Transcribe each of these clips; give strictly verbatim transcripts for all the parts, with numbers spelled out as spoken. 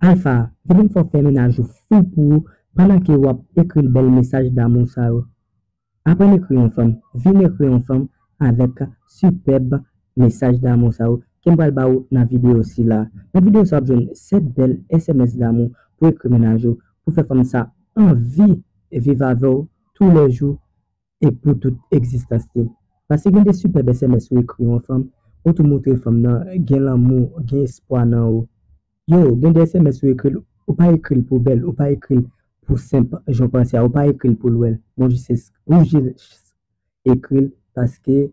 Alpha, vin fè w fè mennaj ou fou pou ou pandan ke w ap ekri l bèl mesaj damou sa yo. Aprann ekri yon fanm, vin ekri yon fanm avèk sipèb mesaj damou sa yo ke m pral ba ou nan videyo sila. Nan videyo sa, w ap jwenn sèt bèl S M S damou pou ekri mennaj ou, pou fè fanm sa anvi viv avè w toulèjou e pou tout egzistans li. Paske gen de sipèb S M S ou ekri yon fanm, ou tou montre fanm nan gen lanmou, gen espwa nan ou. Yo, gen de S M S ou ekri l, ou pa ekri l pou bèl, ou pa ekri l pou senp jan w panse a, ou pa ekri l pou l wè l. Ou jis es-, ou jis ekri l paske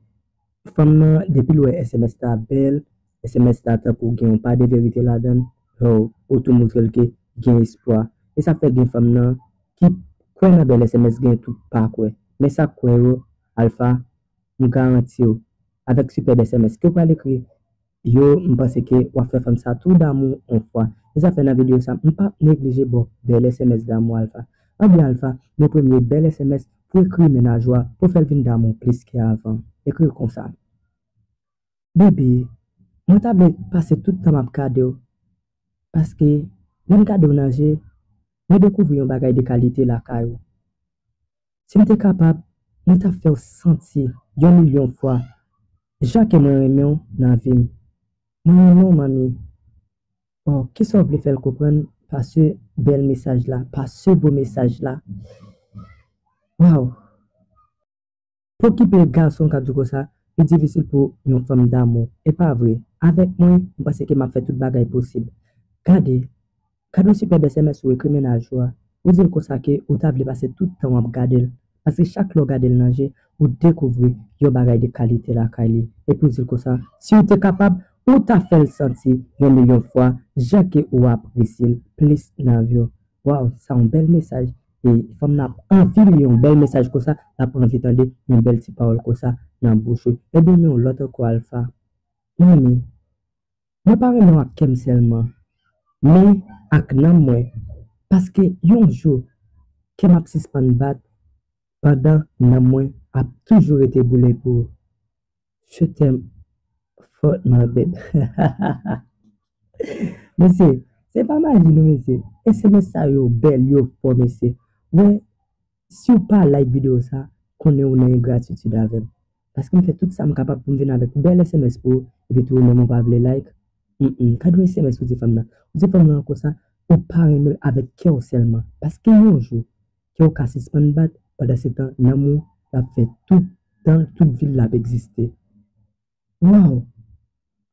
fanm nan, depi l wè S M S la bèl, S M S la tankou gen yon pa de verite ladan l, yo, ou tou montre l ke gen espwa. E sa fè gen fanm nan ki kwè nan bèl S M S, gen tou pa kwè. Men sa k kwè yo, Alpha, m garanti w, avèk sipèb S M S ke w pral ekri yo, m panse ke w ap fè fanm sa tou damou yon fwa. E sa fè nan videyo sa, m p ap neglije ba w bèl S M S damou Alpha. Anben Alpha, men premye bèl S M S pou ekri mennaj ou a, pou fè l vin damou plis ke avan. Ekri l konsa. Baby, mwen ta vle pase tout tan m ap gade w, paske lè m gade w nan je, mwen dekouvri yon bagay de kalite lakay ou. Si m te kapab, mwen t ap fè w santi yon milyon fwa jan ke mwen renmen w nan vi m. Mwen renmen w, manmi. Oh, kisa w vle fè l konprann pa se bèl mesaj la, pa se bo mesaj la? Waw! Pou okipe gason k ap di konsa, li difisil pou yon fanm damou. E pa vre. Avèk mwen, m panse ke m ap fè tout bagay posib. Gade, gade yon sipèb S M S ou ekri mennaj ou a. Ou di l konsa ke ou ta vle pase tout tan w ap gade l. Paske chak lè w gade l nan je, ou dekouvri yon bagay de kalite lakay li. Epi ou di l konsa, si w te kapab, ou ta fè l santi yon milyon fwa jan ke ou apresye l plis nan vi w. Waw, sa yon bèl mesaj. E fanm nan ap anvi li yon bèl mesaj konsa, l ap anvi tande yon bèl ti pawòl konsa nan bouch ou. Ebyen, men yon lòt ankò, Alpha. Manmi, mwen pa renmen w ak kè m sèlman, men ak nanm mwen. Paske yon jou, kè m ap sispann bat pandan nanm mwen ap toujou rete boule pou ou. Je t'aime fort, my baby. Mesye, se pa maji non, mesye. S M S sa yo bèl, yo fò, mesye. Wè, si w pa like videyo sa, konnen ou nan engratitid avè m. Paske m fè tout sa m kapab pou m vin avèk bèl S M S pou ou, epi tou ou menm ou pa vle like. Mm, mm. Gade yon S M S ou di fanm nan. Ou di fanm nan konsa, ou pa renmen l avèk kè w sèlman. Paske yon jou, kè w ka sispann bat, pandan se tan, nanm ou l ap fè tout tan, tout vi l l ap egziste. Waw!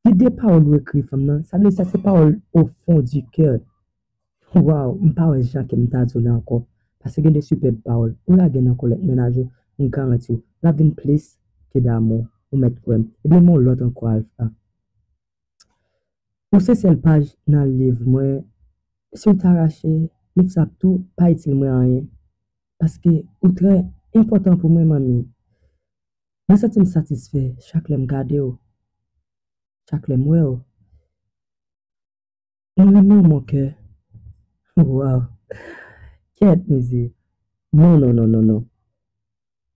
Gen de pawòl ou ekri fanm nan, sa vle di sa se pawòl au fond du cœur. Waw, m pa wè jan ke m ta di w li ankò. Paske gen de sipèb pawòl ou lage nan kòlèt mennaj ou, m garanti w, l ap vin plis ke damou, ou mèt kwè m. Ebyen, men yon lòt ankò, Alpha. Ou se sèl paj nan liv mwen. Si w ta rache, liv sa ap tou pa itil mwen anyen. Paske ou trè enpòtan pou mwen, manmi. Mwen santi m satisfè chak lè m gade w, chak lè m wè w. Mwen renmen w, mon cœur. Waw. Kèt, mesye. Non, non, non, non, non.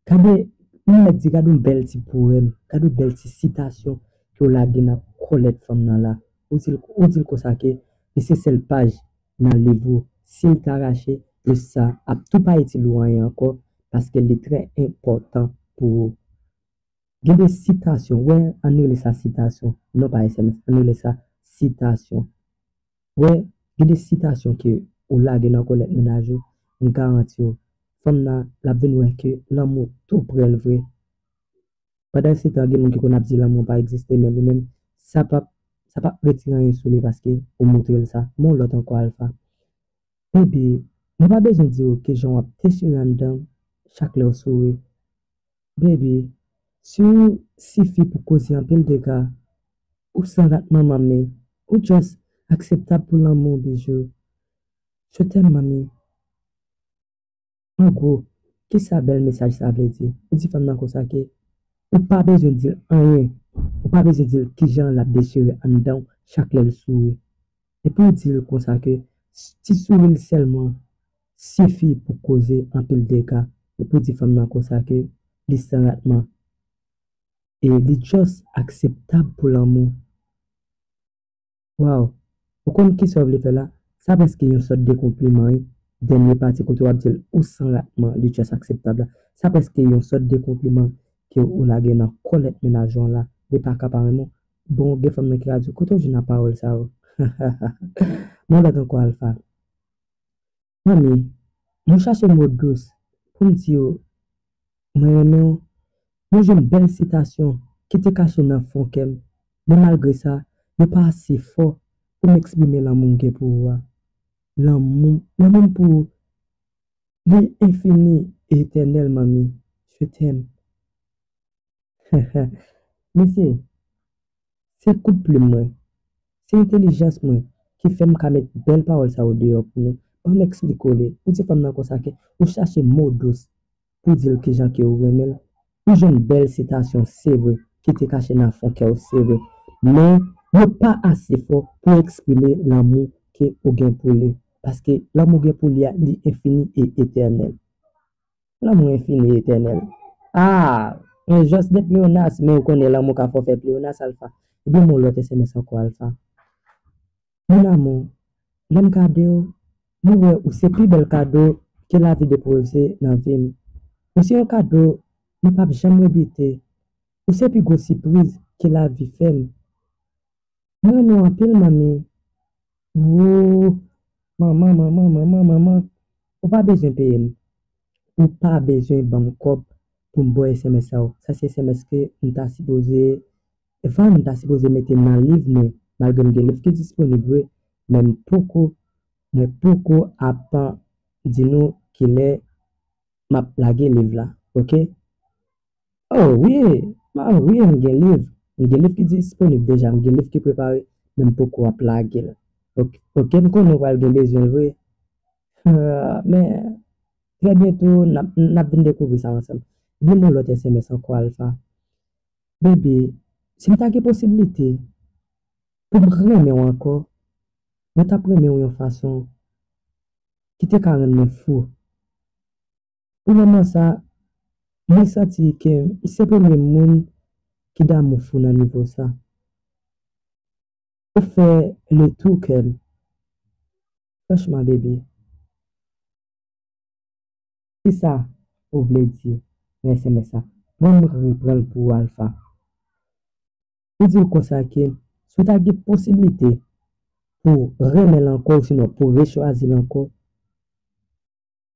Gade, m mèt di, gade yon bèl ti powèm, gade yon bèl ti sitasyon ke w lage nan kòlèt fanm nan la. Ou di l, ou di l konsa ke li se sèl paj nan liv ou. Si l ta rache, liv sa ap tou pa itil ou anyen ankò, paske li trè enpòtan pou ou. Gen de sitasyon, wè, ann rele sa sitasyon, non pa S M S, ann rele sa sitasyon. Wè, gen de sitasyon ke ou lage nan kòlèt mennaj ou, m garanti w, fanm nan, l ap vin wè ke lanmou tou prè l vre. Pandan se tan, gen moun ki konn ap di lanmou pa egziste, men li menm, sa p ap, sa p ap retire anyen sou li paske ou montre l sa. Men yon lòt ankò, Alpha. Baby, mwen pa bezwen di w ki jan w ap dechire anndan m chak lè w souri. Baby, si w sifi pou koze anpil dega, ou san rat manman m, men ou just akseptab pou lanmou, bijou. Je t'aime, manmi. An gwo, kisa bèl mesaj sa vle di? Ou di fanm nan konsa ke ou pa bezwen di l anyen. Ou pa bezwen di l kijan l ap dechire anndan w chak lè l souri. Epi ou di l konsa ke s-, ti souri l sèlman sifi pou koze anpil dega. Epi ou di fanm nan konsa ke li san ratman. E li just akseptab pou lanmou. Waw, ou konn kisa w vle fè la? Sa prèske yon sòt de konpliman, wi. Dènye pati kote w ap di l ou san ratman, li just akseptab la. Sa prèske yon sòt de konpliman ke ou lage nan kòlèt mennaj ou an la. Li pa ka pa renmen w. Bon, gen fanm nan ki ka di w, kote w jwenn a pawòl sa yo? Mwen lòt ankò, Alpha. Manmi, mwen chache mo dous pou m di w mwen renmen w. Mwen jwenn bèl sitasyon ki te kache nan fon kè m, men malgre sa, yo pa ase fò pou m eksprime lanmou m gen pou ou a. Lanmou, lanmou m pou ou, li enfini e etènèl, manmi. Je t'aime. Mesye, se kout plim mwen, se entèlijans mwen ki fè m ka met bèl pawòl sa yo deyò pou nou. Ban m eksplike w li. Ou di fanm nan konsa ke ou chache mo dous pou di l kijan ke ou renmen l. Ou jwenn bèl sitasyon, se vre, ki te kache nan fon kè w, se vre. Men, yo pa ase fò pou eksprime lanmou ke ou gen pou li. Paske lanmou w gen pou li a, li enfini e etènèl. Lanmou enfini e etènèl. Ah, mwen just de pleyonas, men ou konnen lanmou ka fè w fè pleyonas, Alpha. Ebyen, mwen lòt S M S ankò, Alpha. Mon amour, lè m gade w, mwen wè ou se pi bèl kado ke lavi depoze nan vi m. Ou se yon kado mwen p ap janm regrete. Ou se pi gwo sipriz ke lavi fè m. Mwen renmen w anpil, manmi. Woo, manman, manman, manman, manman. Ou pa bezwen peye m. Ou pa bezwen ban m kòb pou m ba w S M S sa yo. Sa se S M S ke m ta sipoze, van m ta sipoze mete nan liv mwen, malgre m gen liv ki disponib vre, men m poko, mwen poko ap di nou kilè m ap lage liv la, oke? Oh, wi, ah, wi, m gen liv. M gen liv ki disponib deja, m gen liv ki prepare, men m poko ap lage l. Oke, oke, m konnen w pral gen bezwen l vre. Ah, men, trè byento, n ap, n ap vin dekouvri sa ansanm. Ban m yon lòt S M S ankò, Alpha. Baby, si m ta gen posiblite pou m renmen w ankò, mwen t ap renmen w yon fason ki te ka rann mwen fou. Pou moman sa, mwen santi ke m se premye moun ki damou fou nan nivo sa. Ou fè le tou kè m. Franchman, baby. Kisa ou vle di nan S M S sa? Ban m reprann l pou ou, Alpha. Ou di l konsa ke si w ta gen posiblite pou renmen l ankò, osinon pou rechwazi l ankò,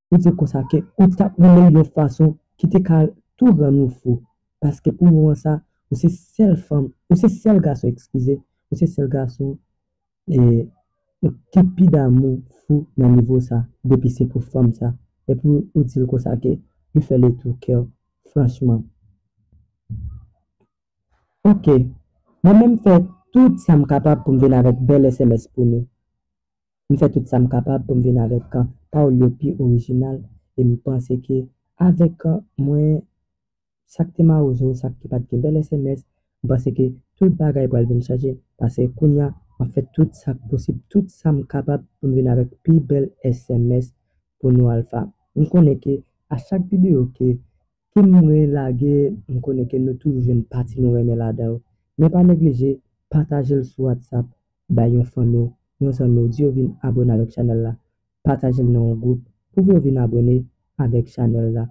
ou di l konsa ke ou t ap renmen l yon fason ki te ka tou rann ou fou. Paske pou moman sa, ou se sèl fanm, ou se sèl gason, eskize, ou se sèl gason, e, ki pi damou fou nan nivo sa, depi se pou fanm sa. Epi ou di l konsa ke li fè le tou kè w, franchman. Oke, mwen menm fè tout sa m kapab pou m vin avèk bèl S M S pou nou. M fè tout sa m kapab pou m vin avèk, ah, pawòl yo pi orijinal, e m panse ke avèk, ah, mwen, sa k te mawozo, sa k pa t gen bèl S M S, m panse ke tout bagay pral vin chanje, paske kounye a, m ap fè tout sa k posib, tout sa m kapab pou m vin avèk pi bèl S M S pou nou, Alpha. M konnen ke a chak videyo ke ke m relage, m konnen ke nou toujou jwenn pati nou renmen ladan yo. Men pa neglije pataje l sou WhatsApp, bay yon fanmi w, yon zanmi w, di yo vin abòne avèk chanèl la. Pataje l nan yon gwoup pou yo vin abòne avèk chanèl la.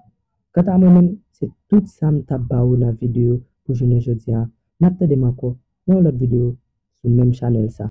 Kanta mwen menm, se tout sa m t ap ba ou nan videyo pou jounen jodi a. N ap tande m ankò nan yon lòt videyo sou menm chanèl sa.